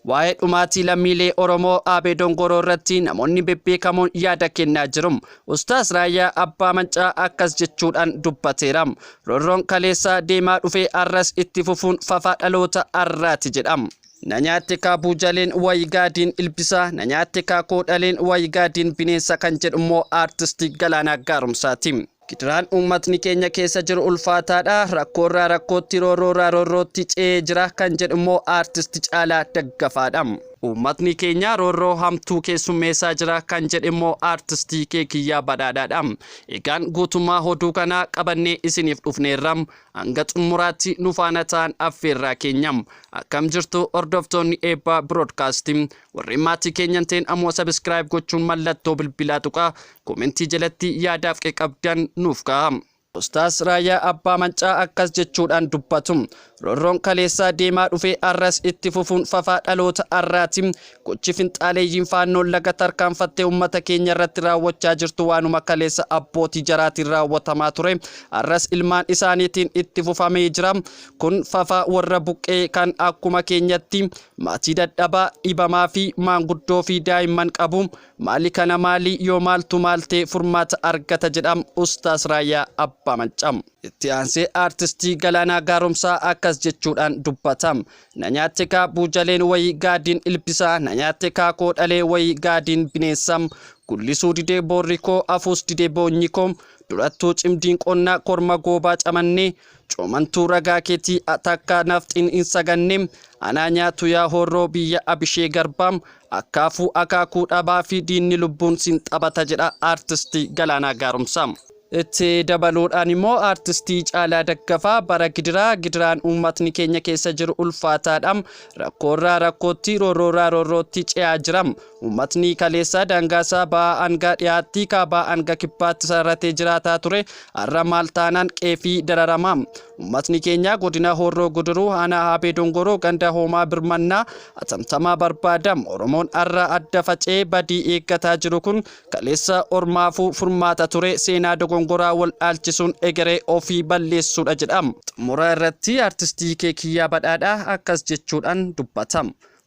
Waa'ee dhumaatii lammiilee Oromoo Aabee Dongoroo irratti namoonni bebbeekamoon yaada kennaa jiru. Ustaaz Raayyaa Abbaa Mancaa akkas jechuudhaan dubbateera. Roorroon kaleessaa deemaa dhufee arras itti fufuun fafa dhaloota arraati jedha. Na nyaatte kaa buujaleen wayi gaadiin ilbisaa, na nyaatte kaa koodhaleen wayi gaadiin bineensa kan jedhu immoo aartisti Galaanaa Gaaromsaati. Gidiraan uummatni keenya keessa jiru ulfaataadha, rakkoorraa rakkootti, roorroorraa roorrootti ce'ee jira kan jedhu immoo aartisti Caalaa Daggafaadha. Uummatni keenya roorroo hamtuu keessummeessaa jira kan jedhe immoo aartistii Keekiyyaa Badhaadhaadha. Egaan guutummaa oduu kanaa qabannee isiniif dhufneerra. Hanga xumuraatti nu faana ta'an affeerraa keenya. Akkam jirtu hordoftoonni Eebbaa Broadcast. Warreen maatii keenya hin ta'in ammoo subscribe gochuun mallattoo bilbilaa tuqaa. Komentii jalatti yaadaaf qeqabdan nuuf ka'a. Ustaaz Raayyaa Abbaa Mancaa akkas jechuudhaan dubbatu. Roorroon kaleessaa deemaa dhufee arras itti fufuun fafaa dhaloota arraati. Gochi finxaaleeyyiin Faannoon laga tarkaanfattee uummata keenya irratti raawwachaa jirtu waanuma kaleessa abbootii jaraatiin raawwatamaa ture. Arras ilmaan isaaniitiin itti fufamee jira. Kun fafa warra buqqee kan akkuma keenyatti maatii dadhabaa, dhibamaa fi maanguddoo fi daa'imman qabu. Maali kana maali yoo maaltu maal ta'e furmaata argata jedha Ustaaz Raayyaa Abbaa Maccaa. Itti aansee Aartistii Galaanaa Gaaromsaa akkas jechuudhaan dubbata. Na nyaatte kaa buujaleen wayii gaadiin ilbisaa, na nyaatte kaa koodhalee wayii gaadiin bineensa. Gullisuu didee boorri koo, afuus dide boonyi koo. Durattuu cimdiin qonnaa korma goobaa camannee, coomantuu ragaa keetii takka nafxiin hin saganne. Anaa nyaatu yaa horroo biyya Abishee Garbaa, akkaafuu akaakuu dhabaa fi diinni lubbuun siin taphata jedha Aartistii Galaanaa Gaaromsaa. Itti dabaluudhaan immoo Aartistii Caalaa Daggafaa bara gidiraa gidiraan uummatni keenya keessa jiru ulfaataadha. Rakkoorraa rakkootti, roorroorraa roorrootti ce'aa jira. Uummatni kaleessa daangaasaa ba'aa hanga dhiyaatti, kaabaa hanga kibbaatti sararatee jiraataa ture har'a maal taanaan qeefii dararama. Uummatni keenya godina Horroo Guduruu aanaa Aabee Dongoroo ganda Hoomaa Birmannaa atamtamaa barbaada. Oromoon har'a adda faca'ee badii eeggataa jiru kun Kaleessa ormaafuu furmaata ture seenaa dogongoraa wal dhaalchisuun egeree ofii balleessuudha jedha. Xumura irratti Artistii Keekiyyaa Badhaadhaa akkas jechuudhaan dubbata.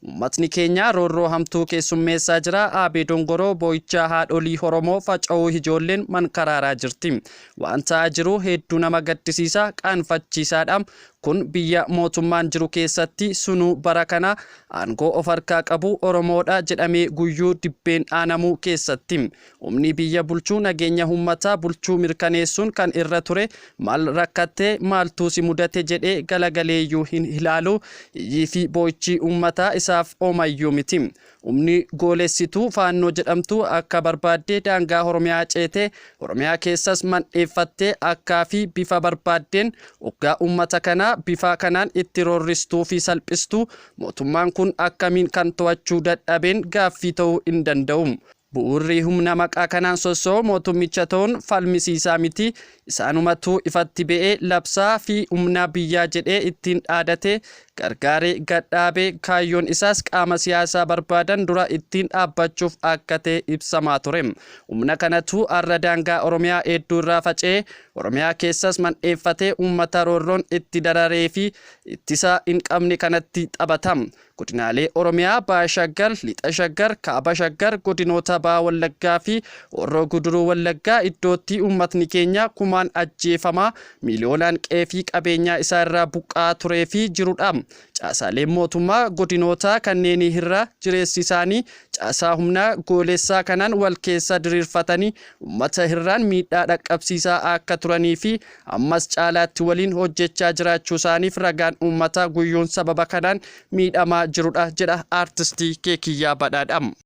Uummatni keenya roorroo hamtuu keessummeessaa jira. Aabee Dongoroo boo'ichaa haadholii Oromoo faca'uu ijoolleen mankaraaraa jirti. Waan ta'aa jiru hedduu nama gaddisiisa, qaanfachiisaadha. Kun biyya mootummaan jiru keessatti sunuu bara kana aangoo of harkaa qabu Oromoodha jedhamee guyyuu dibbeen dhaanamu keessatti. Humni biyya bulchu nageenya ummataa bulchuu mirkaneessuun kan irra ture maal rakkatte, maaltuu si mudate jedhee galagaleeyyuu hin ilaalu. Iyyii fi boo'ichi ummataa isaaf omayyuu miti. Humni goolessituu Faannoo jedhamtu akka barbaadde daangaa Oromiyaa ceetee Oromiyaa keessas mandheeffattee akkaa fi bifa barbaaddeen oggaa uummata kana bifa kanaan itti roorristuu fi salphistu mootummaan kun akkamiin kan to'achuu dadhabeen gaaffii ta'uu hin danda'u. Bu'uurri humna maqaa kanaan sosso'u mootummicha ta'uun falmisiisaa miti. Isaanumatu ifatti ba'ee labsaa fi humna biyyaa jedhee ittiin dhaadate, gargaaree gad dhaabe, kaayyoon isaas qaama siyaasaa barbaadan dura ittiin dhaabbachuuf akka ta'e ibsamaa ture. Humna kanatu har'a daangaa Oromiyaa hedduu irraa faca'ee Oromiyaa keessas mandheeffatee uummata roorroon itti dararee fi ittisa hin qabne kanatti taphata. Godinaalee Oromiyaa Baha Shaggar, Lixa Shaggar, Kaaba Shaggar, Godinoota Baha Wallaggaa fi Horroo Guduruu Wallaggaa iddootti uummatni keenya kumaan ajjeefamaa, miiliyoonaan qe'ee fi qabeenyaa isaa irraa buqqa'aa turee fi jirudha. Caasaaleen mootummaa godinoota kanneenii irra jireessi isaanii caasaa humna goolessaa kanaan wal keessa diriirfatanii uummata irraan miidhaa dhaqqabsiisaa akka turanii fi Ammas caalaatti waliin hojjechaa jiraachuusaaniif ragaan uummataa guyyuun sababa kanaan miidhamaa jirudha jedha Aartisti Keekiyyaa Badhaadha.